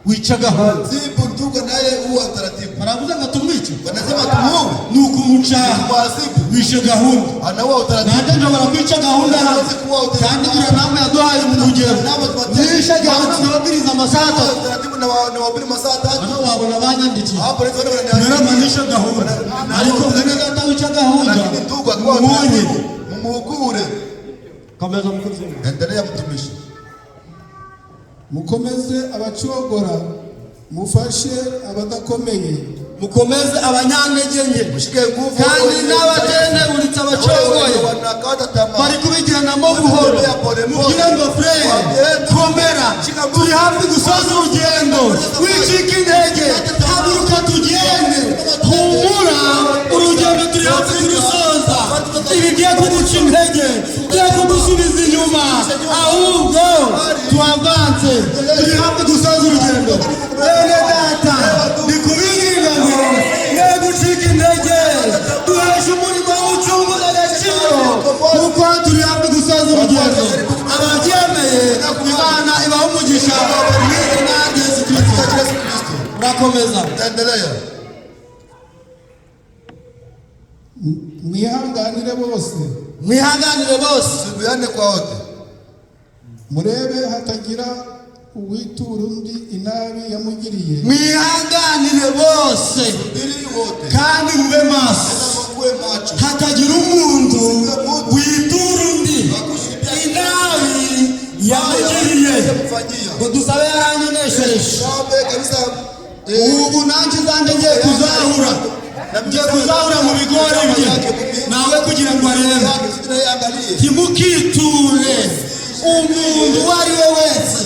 wica gahunda. zibu ndugu naye huwa utaratibu. Baravuze ngo tumwice, Wanasema tumuue, ni ukumucaha. kumwadhibu, Wishe gahunda. anaua utaratibu. Nanjye nshobora kwica gahunda hano, kandi Branham yaduhaye mu rugero, nishe gahunda nkababwiriza amasaha 3. Utaratibu na wahubiri masaa 3. Hano wabona banyandikiye Hapo leo wananiambia, naramanishe gahunda, ariko mwene data wica gahunda lakini ndugu akiwa mumunye. utaratibu, mumuhugure. Komeza mukozi. Endelea mtumishi. Mukomeze abacogora, mufashe abadakomeye, Mukomeze abanyantege nke, Mshike nguvu kandi n'abatenteburitse, abacogoye, wanakata tamaa. bari kubigendamo buhoro. Mubwire ngo frere, komera, turi hafi gusoza urugendo, wicika intege, haguruka tugende, humura, urugendo turi hafi kurusoza. Ibigiye kuguca intege bigiye kugusubiza inyuma, ahubwo tuavanse, turi hafi gusoza urugendo. Bene data, ndi kubinginga ngo mwe gucika intege, duheshe umurimo w'ucungura agaciro, kuko turi hafi gusoza urugendo. Ababyemeye, Imana ibaha umugisha mu izina rya Yesu Kristo. Katika Yesu Kristo. Ndakomeza. Endelea. Mwihanganire bose. Mwihanganire bose. Subiane kwa wote. Murebe hatagira uwitura undi inabi yamugiriye. Mwihanganire bose. Subiri wote. Kandi mube maso. Tena mkuwe macho. Hatagira umuntu witura undi inabi yamugiriye. Mfanyia. Ngo dusabe yaranyoneshereje. Sabe kabisa. Ubu nanjye zanjye ngiye kuzahura mu bigori bye nawe kugira ngo arebe. Yake sisi naye angalie. Ntimukiture umuntu uwo ari we wese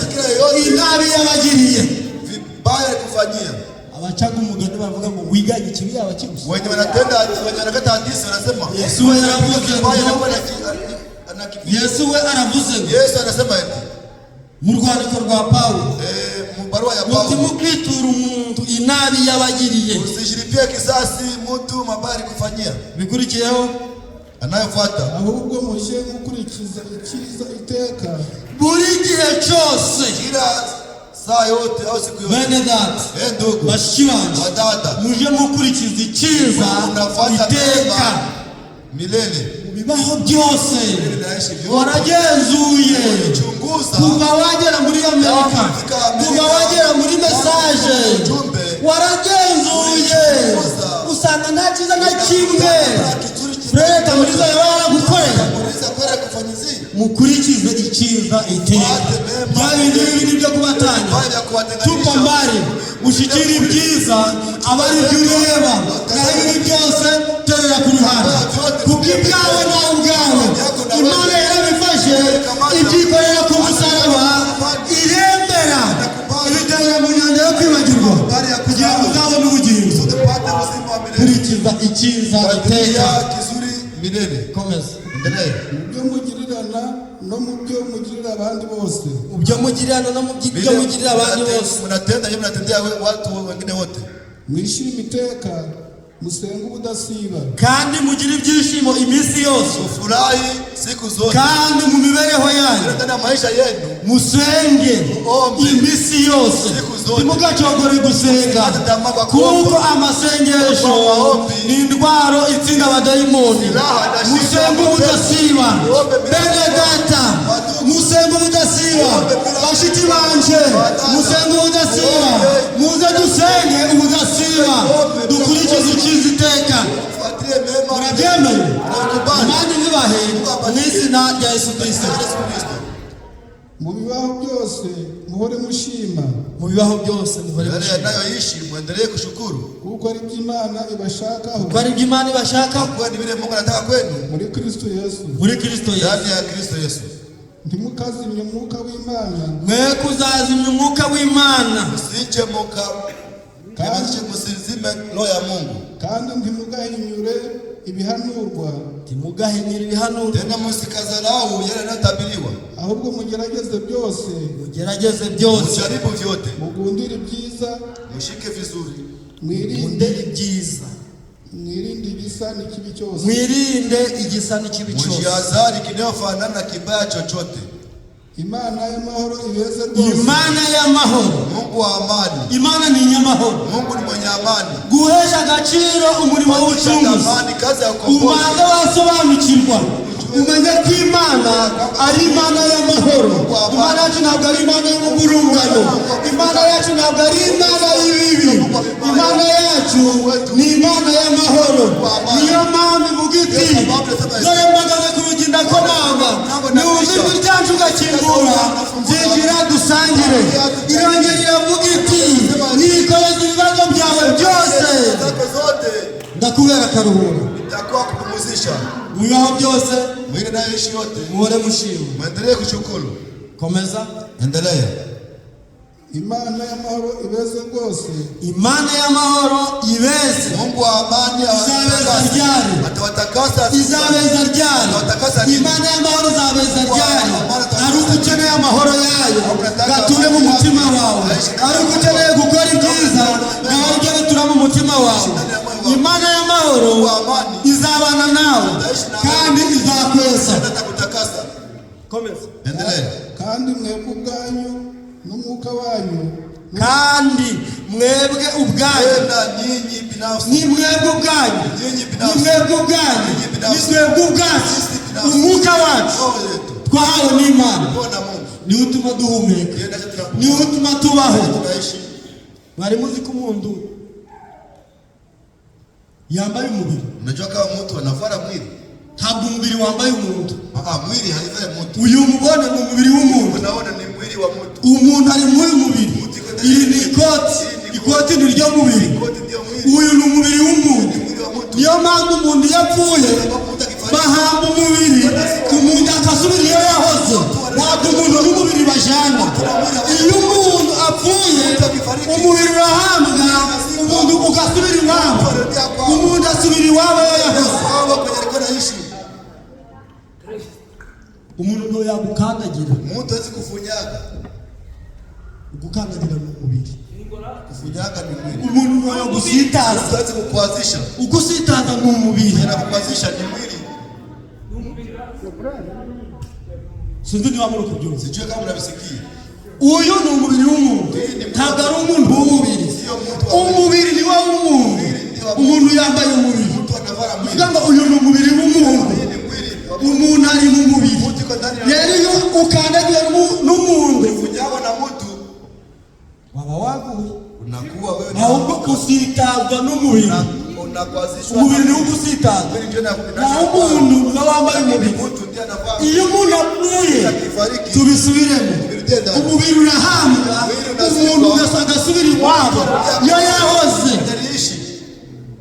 inabi yabagiriye. Vibaya kufanyia. Abacaga umugani baravuga ngo wiganye ikibi yaba kibuze. Wenye wanatenda, wenye wanakata hadithi wanasema Yesu we yaravuze kibaya ngo anakuwa anakipiga. Yesu we aravuze ngo Yesu anasema hivi mu rwandiko rwa Pawulo mu barua ya ngo Paulo, ntimukiture umuntu inabi yabagiriye. Usijilipie kisasi mtu mabaya alikufanyia. Bikurikiyeho. Anayofuata. Ahubwo mujye mukurikiza icyiza iteka. Buri gihe cyose. Kila saa yote au siku yote. Bene data, Eh, ndugu, bashiki banjye, wadada, muje mukurikiza icyiza unafuata iteka. mema milele. Mu bibaho byose Naishi vyote. waragenzuye. Chunguza. Kuva wagera muri Amerika, kuva wagera muri message, waragenzuye usanga nta cyiza na kimwe Frere Kamuriza yaba yaragukoreye. Uliza kwenda kufanyizia. Mukurikize icyiza iteka. Bya bindi bibi byo kubatanya Vibaya vya kuwatenganisha. tupa mbali, ushyikire ibyiza aba ari byo ureba, naho ibibi byose terera ku ruhande, kuko ibyawe nawe ubwawe Imana yarabifashe ibyikorera ku musaraba, irembera ibitera mu nyanja yo kwibagirwa kugira ngo uzabone ubugingo. Tupate uzima wa milele. Kurikiza icyiza iteka. Fuatilia kizuri milele. Komeza. Endelea. Mu byo mugirirana no mu byo mugirira abandi bose. Mu byo mugirirana no mu byo mugirira abandi bose. Mnatenda hivi, mnatendea watu wengine wote. Mwishime iteka, musenge ubudasiba. Kandi mugire ibyishimo iminsi yose. Ufurahi siku zote. Kandi mu mibereho yanyu Ndani ya maisha yenu musenge iminsi yose, ntimugacogore gusenga, kuko amasengesho ni intwaro itsinda abadayimoni. Musenge ubudasiba, bene data, musenge ubudasiba, bashiki banje, musenge ubudasiba. Muze dusenge ubudasiba, dukurikize icyiza iteka. Fuatilie mema. Murabyemeye? Mnakubali. Imana ibibahe mu izina rya Yesu Kirisito. Yesu Kristo. Mu bibaho byose muhore mushima, Mu bibaho byose muhore Yale mushima, yanayoishi muendelee kushukuru, kuko ari byo Imana ibashakaho kuko ari ibyo Imana ibashakaho kwa ni vile Mungu anataka kwenu muri Kristo Yesu. muri Kristo Yesu. Ndani ya Kristo Yesu. Ntimukazimye umwuka w'Imana. Mwe kuzazimya umwuka w'Imana. Msije muka Kandi msizime roho ya Mungu. Kandi ntimugahinyure ibihanurwa, Ntimugahinyure ibihanurwa. Tena msikadharau yale yanayotabiriwa. Ahubwo mugerageze byose, Mugerageze byose. Mjaribu vyote, mugundire ibyiza, mshike vizuri, mwirinde Munde ibyiza, mwirinde igisa n'ikibi cyose. Mwirinde igisa n'ikibi cyose. Mjihadhari kinayofanana na kibaya chochote. Imana y'amahoro ibeze rwose. Imana y'amahoro. Mungu wa amani. Imana ni inyamahoro. Mungu ni mwenye amani. Guhesha agaciro umurimo w'ubucunguzi, Amani, kazi ya ukombozi. ubanza wasobanukirwa, umenye ko Imana ari Imana y'amahoro. Imana yacu ntabwo ari Imana y'umuvurungano, Imana yacu ntabwo ari Imana y'ibibi, Imana yacu ni Imana y'amahoro. Niyo mpamvu ivuga iti: "Dore mpagaze ku rugi ndakomanga, niwumva ijwi ryacu ugakingura, nzinjira dusangire." Irongera iravuga iti: "Nikoreza ibibazo byawe byose, Zako zote ndakubera akaruhura." nitakuwa kupumzisha. Mu bibaho byose Mwile nayoishi yote muhore mushima. mwendelee kushukuru. Komeza. Endelea. Imana y'amahoro ibeze rwose. Imana y'amahoro ibeze. Mungu wa amani Izabeza ryari? atawatakasa. Izabeza ryari? Imana y'amahoro izabeza ryari? Ari uko ukeneye amahoro yayo gature mu mutima wawe, ari uko ukeneye gukora ibyiza nawe ujye bitura mu mutima wawe. Imana y'amahoro izabana nawe kandi izakweza. Atakutakasa. Komeza. Endelea. Kandi mwebwe ubwanyu n'umwuka wanyu Kandi Mwebwe ubwanyu. Tena nyinyi binafsi. Ni mwebwe ubwanyu. Nyinyi Ni binafsi. mwebwe ubwanyu, ni twebwe ubwacu, umwuka wacu Roho yetu twahawe n'Imana tumepewa na Mungu niwe utuma duhumeka, ndiye nacho tunapumua, niwe utuma tubaho. Tunaishi. Mwari muzi ko umuntu yambaye umubiri? Unajua kama mtu anavaa mwili? Ntabwo umubiri wambaye umuntu. Ah, mwili haivai mtu. Uyu mubona ni umubiri w'umuntu. Unaona ni mwili wa mtu. Umuntu ari muri mubiri. Iri ni ikoti, ikoti ni ryo mubiri. Ikoti ndio mwili. Uyu ni umubiri w'umuntu. Ni mwili wa mtu. Niyo mpamvu umuntu iyo apfuye Sababu mtu akifariki bahamba umubiri, umuntu akasubira iyo yahoze. Ntabwo umuntu n'umubiri bajana. Iyo umuntu apfuye, umubiri urahambwa, umuntu ugasubira iwabo. Umuntu asubira iwabo iyo yahoze. kwao kwenye alikuwa anaishi. Umuntu nto yagukandagira. Mtu hawezi kufunyaga. Gukandagira ni umubiri. Kufunyaga ni mwili. Umuntu nto yagusitaza. Mtu hawezi kukwazisha. Ugusitaza ni umubiri. Mwenye anakukwazisha ni mwili. Sinzi niba muri kubyumva. Sijui kama unavisikia. Uyu ni umubiri w'umuntu, ntabwo ari umuntu w'umubiri. Umubiri ni wo w'umuntu. Umuntu yambaye umubiri. Mtu anavaa mwili. Kuvuga ngo uyu ni umubiri w'umuntu. Hii ni mwili wa mtu. Umuntu ari mu mubiri. Mtu iko ndani ya Rero iyo ukandagiwe n'umuntu, kufunyawa na mtu waba waguye. Unakuwa wewe ni Ahubwo usitazwa n'umubiri. Unakwazishwa. Umubiri niwo ugusitaza. Mwili ndio Naho umuntu niwe wambaye umubiri. Mtu ndiye anavaa. Iyo umuntu apfuye, Akifariki tubisubiremo, umubiri urahambwa, umuntu agasubira iwabo iyo yahoze. Aliishi.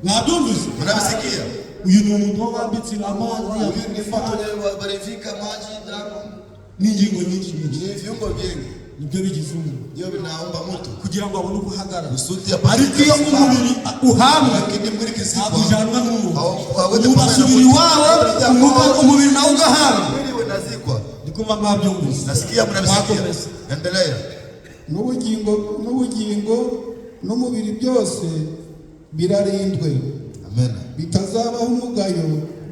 Mwabyumvise? Unavisikia? Uyu ni umuntu wambitse amazi. Huyu ni mtu mwenye walivika maji, damu, N'ingingo nyinshi nyinshi. Ni viungo vingi Nibyo bigize umuntu ndio vinaumba mtu kugira ngo abone uko ahagarara. Kusudi apate Ariko iyo kusimama. umubiri uhambwa, Lakini mwili kizikwa ntabwo ujyanwa n'umuntu. Hawezi Umuntu kufanya asubira mtu. iwabo, umubiri nawe ugahambwa. Mwili unazikwa. Ndi kumva mwabyumvise. Nasikia mnavisikia. Mwakomeza. Endelea. N'ubugingo n'umubiri byose birarindwe, Amen. bitazabaho umugayo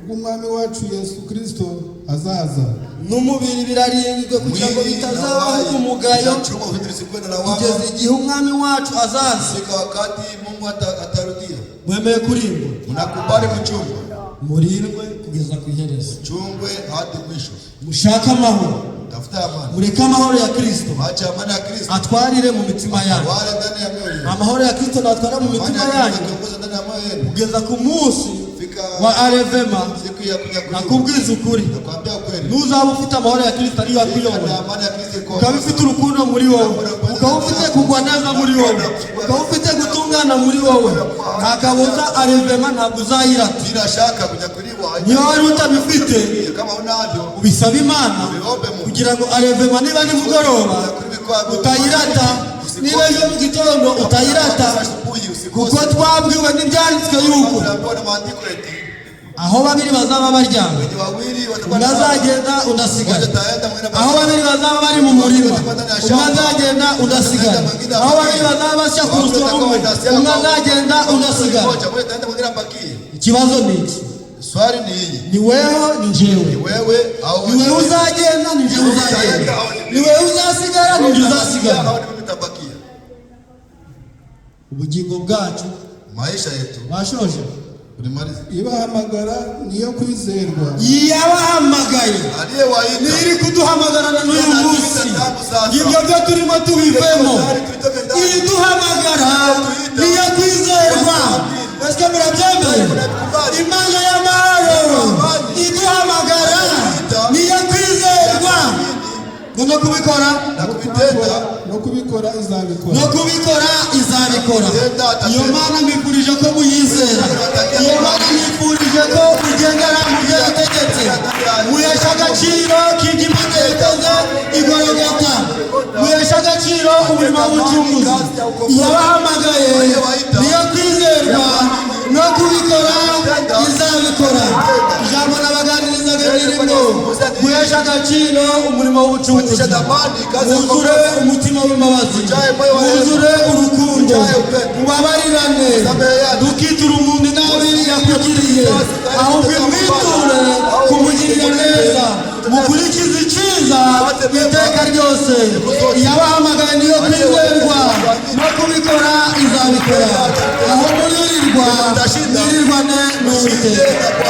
bw'Umwami wacu Yesu Kristo azaza. N'umubiri birarinzwe kugira ngo Mwili na bitazabaho uhai umugayo vitachungwa kusudi visikuwe na lawama kugeza igihe Umwami wacu azaza. Fika wakati Mungu atarudia. Mwemeye kurindwa? Mnakubali kuchungwa? Murindwe kugeza ku iherezo. Chungwe hadi mwisho. Mushake amahoro. Tafuta amani. Mureke amahoro ya Kristo Acha amani ya Kristo atwarire mu mitima yanyu. wale ndani ya mioyo yenu. Amahoro ya Kristo natwara mu Amani mitima ya Kristo yanyu kiongoza ndani ya moyo yenu. kugeza ku munsi Fika wa enlèvement. Siku ya kunyakuliwa. Nakubwiza ukuri, Nakwambia ukweli. nuzaba ufite amahoro ya Kristo ariyo Fika akuyobora, na amani ya Kristo iko. ukaba ufite urukundo muri wowe, ukaba ufite kugwa neza muri wowe, ukaba ufite gutungana muri wowe, nta kabuza enlèvement ntabwo uzayirata. Bila shaka kunyakuliwa. Niba wari utabifite, Kama unavyo ubisaba Imana ubiombe Mungu. kugira ngo enlèvement niba nimugoroba utayirata, niba ejo mu gitondo utayirata, Asubuhi usikose. kuko twabwiwe n'ibyanditswe yuko Tunaambiwa na maandiko eti aho babiri bazaba baryamye, wenye wawili watakuwa undi azagenda undi asigara. mmoja ataenda mwingine Aho babiri bazaba bari mu murima, umwe azagenda undi asigara. Aho babiri bazaba basya ku rusyo rumwe, umwe azagenda undi asigara. mmoja mmoja ataenda mwingine abakie. Ikibazo ni iki? Swali ni hii. Ni weho ni njyewe? Ni wewe au Ni wewe uzagenda, ni njyewe uzagenda? Ni wewe uzasigara, ni njye uzasigara? Au ni mimi nitabakia? Ubugingo bwacu. Maisha yetu. Bashoje. Ulimaliza. Ibahamagara niyo kwizerwa. Yabahamagaye Aliyewaita ntiri kuduhamagarana n'uyu munsi, ibyo byo turimo tubivemo. Iduhamagara niyo kwizerwa. Ese murabyemeye? Imana y'amahoro iduhamagara niyo kwizerwa, ngo no kubikora na kuvitenda No kubikora izabikora. No kubikora izabikora. Iyo Mana mbifurije ko muyizera. Iyo Mana nifurije ko mugendera mu byo yategetse, muhesha agaciro k'ibyo Imana yakoze igorogota, muhesha agaciro umurimo w'ubucunguzi. Yabahamagaye niyo kwizerwa, no kubikora izabikora. Ijambo nabaganirizaga ririmo guhesha agaciro umurimo w'ubucunguzi. Kupatisha thamani kazi ya Wuzure ukombozi. umutima w'imbabazi, wuzure urukundo, mubabarirane, ntukiture umuntu inabi yakugiriye, ahubwo imwiture kumugirira neza, mukurikize icyiza iteka ryose. Yabahamagaye niyo kwizerwa, no kubikora izabikora. Azabikora. Aho muririrwa, mwirirwane n'Uwiteka. Ushinde kwa